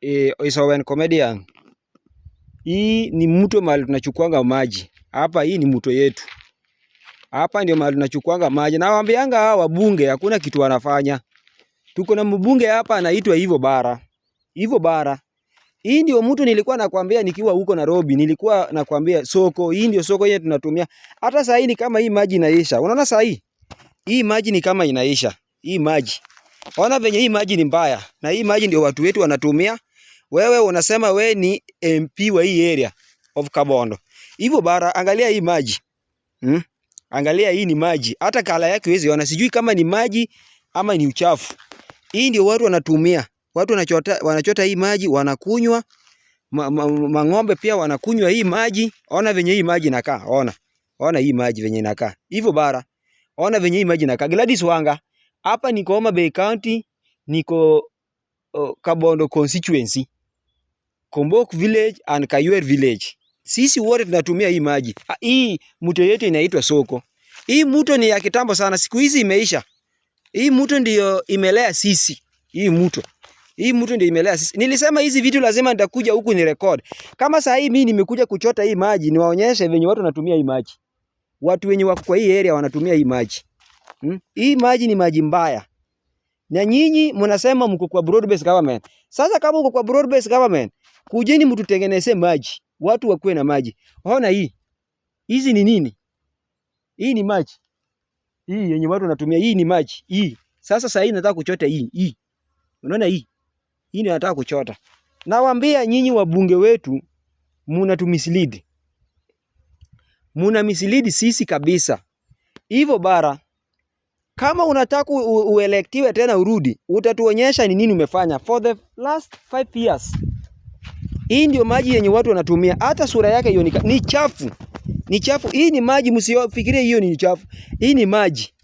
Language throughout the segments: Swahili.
Isowen Comedian. Hii ni mto mahali tunachukuanga maji. Hapa hii ni mto yetu. Hapa ndio mahali tunachukuanga maji. Nawaambianga hawa wabunge hakuna kitu wanafanya. Tuko na mbunge hapa anaitwa Ivo Bara. Ivo Bara. Hii ndio mtu nilikuwa nakwambia nikiwa huko Nairobi, nilikuwa nakwambia soko, hii ndio soko yenye tunatumia. Hata saa hii ni kama hii maji inaisha. Unaona saa hii? Hii maji ni kama inaisha. Hii maji. Ona venye hii maji ni mbaya. Na hii maji ndio watu wetu wanatumia. Wewe unasema we ni MP wa hii area of Kabondo. Hivyo Bara, angalia hii maji. Angalia hii ni maji. Hata color yake huwezi ona. Sijui kama ni maji ama ni uchafu. Hii ndio watu wanatumia. Watu wanachota hii maji wanakunywa. Mang'ombe pia wanakunywa hii maji. Ona venye hii maji inakaa. Ona. Ona hii maji venye inakaa. Hivyo Bara. Ona venye hii maji inakaa. Gladys Wanga. Hapa niko Homa Bay County, niko Kabondo constituency. Kombok village and Kaywer village. Sisi wote tunatumia hii maji. Hii mto yetu inaitwa soko. Hii mto ni ya kitambo sana, siku hizi imeisha. Hii mto ndio imelea sisi. Hii mto. Hii mto ndio imelea sisi. Nilisema hizi vitu lazima nitakuja huku ni record. Kama saa hii mimi nimekuja kuchota hii maji, niwaonyeshe venye watu wanatumia hii maji. Watu wenye wako kwa hii area wanatumia hii maji. Hii maji ni maji mbaya. Na nyinyi mnasema mko kwa broad based government. Sasa kama uko kwa broad based government, kujeni mtutengeneze maji. Watu wakuwe na maji. Ona hii. Hizi ni nini? Hii ni maji. Hii yenye watu wanatumia, hii ni maji. Hii. Sasa sasa hii nataka kuchota hii. Hii. Unaona hii? Hii ndio nataka kuchota. Nawaambia nyinyi wabunge wetu muna tu mislead. Muna mislead sisi kabisa. Hivyo Bara, kama unataka uelectiwe tena urudi, utatuonyesha ni nini umefanya for the last 5 years. Hii ndio maji yenye watu wanatumia, hata sura yake hiyo ni chafu, ni chafu. Hii ni maji, msifikirie hiyo ni chafu. Hii ni maji,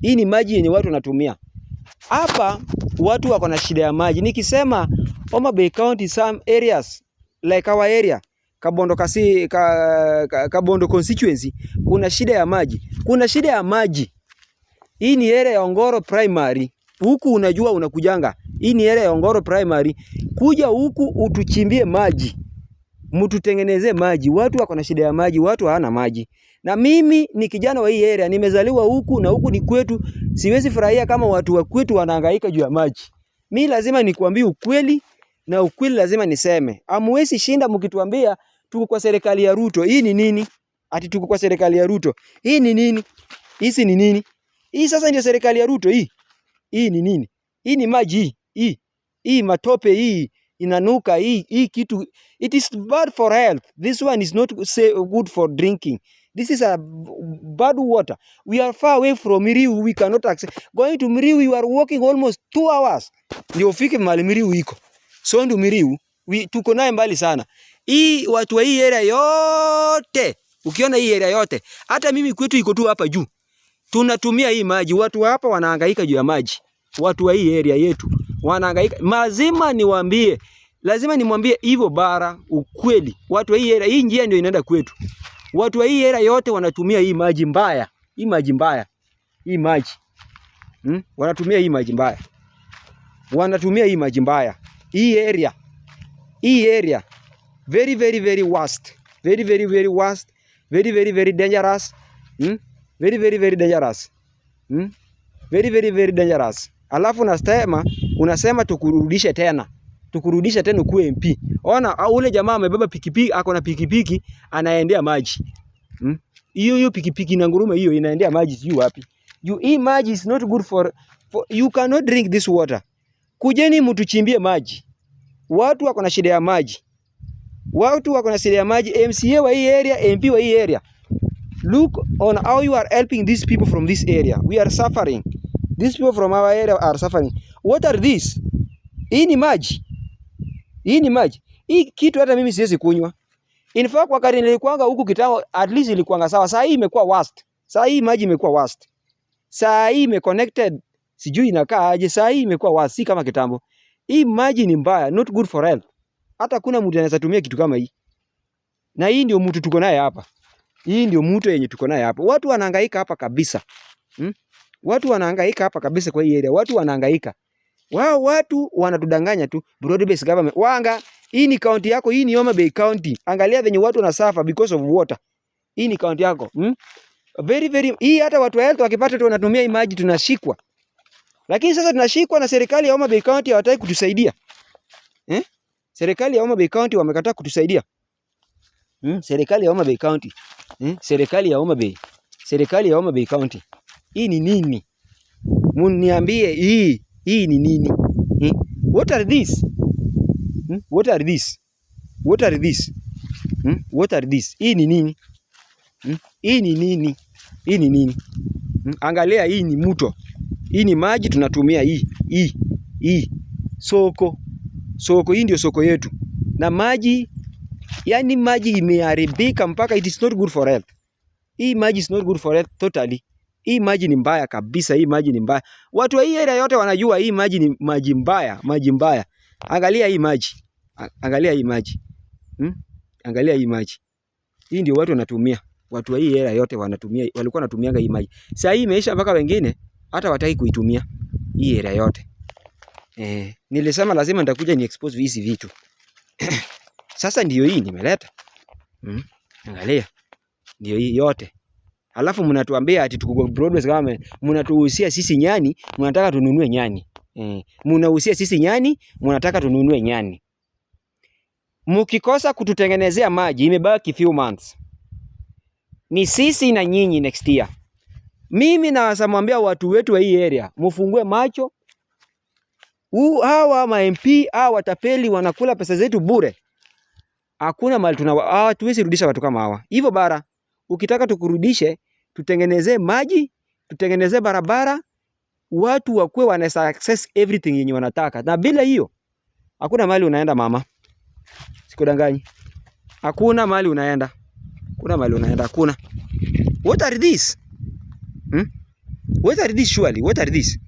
hii ni maji yenye watu wanatumia hapa. Watu wako na shida ya maji. Nikisema Homa Bay County, some areas like our area Kabondo kasi, Kabondo constituency kuna shida ya maji, kuna shida ya maji. Hii ni area ya Ongoro Primary. Huku unajua unakujanga. Hii ni area ya Ongoro Primary. Kuja huku utuchimbie maji. Mtutengeneze maji. Watu wako na shida ya maji, watu hawana maji. Na mimi ni kijana wa hii area, nimezaliwa huku na huku ni kwetu. Siwezi furahia kama watu wa kwetu wanahangaika juu ya maji. Mi lazima nikuambie ukweli na ukweli lazima niseme. Hamuwezi shinda mkituambia tuko kwa serikali ya Ruto. Hii ni nini? Ati tuko kwa serikali ya Ruto. Hii ni nini? Hizi ni nini? Hii sasa ndio serikali ya Ruto hii. Hii ni nini? Hii ni maji hii. Hii. Hii matope hii inanuka hii hii kitu, it is bad for health. This one is not say good for drinking. This is a bad water. We are far away from Miriu, we cannot access. Going to Miriu, you are walking almost 2 hours. Ndio ufike mahali Miriu iko. So ndio Miriu, tuko naye mbali sana. Hii watu wa hii area yote, ukiona hii area yote, hata mimi kwetu iko tu hapa juu. Tunatumia hii maji. Watu wa hapa wanahangaika juu ya maji. Watu wa hii area yetu wanahangaika. Lazima niwaambie, lazima nimwambie hivyo Bara ukweli. Watu wa hii area, hii njia ndio inaenda kwetu. Watu wa hii area yote wanatumia hii maji mbaya. Hii maji mbaya. Hii maji. Wanatumia hii maji mbaya. Wanatumia hii maji mbaya. Hii area. Hii area. Very very very worst. Very very very worst. Very very very dangerous. Very very very dangerous. Very very very dangerous. Alafu unasema tukurudishe tena. Tukurudishe tena ukuwe MP. Ona ule jamaa amebeba pikipiki, ako na pikipiki anaendea maji. Hiyo hiyo pikipiki na ngurume hiyo inaendea maji sijui wapi. You, hii maji is not good for you cannot drink this water. Kujeni mtuchimbie maji. Watu wako na shida ya maji. Watu wako na shida ya maji. MCA wa hii area, MP wa hii area. Look on how you are helping these people from this area. We are suffering. These people from our area are suffering. What are these? Hii ni maji. Hii ni maji. Hii kitu hata mimi siwezi kunywa. In fact, wakati nilikuanga huku kitambo, at least ilikuanga sawa. Saa hii imekuwa worst. Saa hii maji imekuwa worst. Saa hii ime connected, sijui inakaa aje. Saa hii imekuwa worst, si kama kitambo. Hii maji ni mbaya, not good for health. Hata kuna mtu anaweza tumia kitu kama hii. Na hii ndio mtu tuko naye hapa. Hii ndio mto yenye tuko naye hapa. Watu wanahangaika hapa kabisa. Watu wanahangaika hapa kabisa kwa hii area. Watu wanahangaika. Wao watu wanatudanganya tu, broad based government. Wanga, hii ni county yako, hii ni Homa Bay County. Angalia venye watu wanasuffer because of water. Hii ni county yako. Very very, hii hata watu wa health wakipata tu wanatumia hii maji, tunashikwa. Lakini sasa tunashikwa na serikali ya Homa Bay County hawataki kutusaidia. Eh? Serikali ya Homa Bay County wamekataa kutusaidia. Serikali ya Homa Bay County. Serikali ya Homa Bay. Serikali ya Homa Bay County. Hii ni nini? Muniambie, hii ni nini? What are these? What are these? What are these? What are these? Hii ni nini? Hii ni nini? Hii ni nini? Angalia, hii ni mto. Hii ni maji tunatumia hii. Hii. Hii. Soko. Soko, hii ndio soko yetu. Na maji, yani maji imeharibika mpaka it is not good for health. Hii maji is not good for health totally. Hii maji ni mbaya kabisa, hii maji ni mbaya. Watu wa hii area yote wanajua hii maji ni maji mbaya, maji mbaya. Angalia hii maji. Angalia hii maji. Angalia hii maji. Hii ndio watu wanatumia. Watu wa hii area yote wanatumia, walikuwa wanatumianga hii maji. Sasa hii imeisha mpaka wengine hata wataki kuitumia hii area yote. Nilisema lazima nitakuja ni expose hizi vitu. Sasa ndio hii nimeleta. Angalia. Ndio hii yote. Alafu mnatuambia ati tuko broad-based government, mnatuhusia sisi nyani, mnataka tununue nyani. Mnahusia sisi nyani, mnataka tununue nyani. Mkikosa kututengenezea maji, imebaki few months. Ni sisi na nyinyi next year. Mimi nawasamwambia watu wetu wa hii area, mfungue macho. Hawa ma MP, hawa watapeli wanakula pesa zetu bure. Hakuna mahali tuna, hatuwezi rudisha watu kama hawa. Hivyo bara, ukitaka tukurudishe, tutengenezee maji, tutengenezee barabara, watu wakuwe wana access everything yenye wanataka. Na bila hiyo, hakuna mahali unaenda, mama. Sikudanganyi. Hakuna mahali unaenda. Hakuna mahali unaenda, hakuna. What are these? What are these surely? What are these?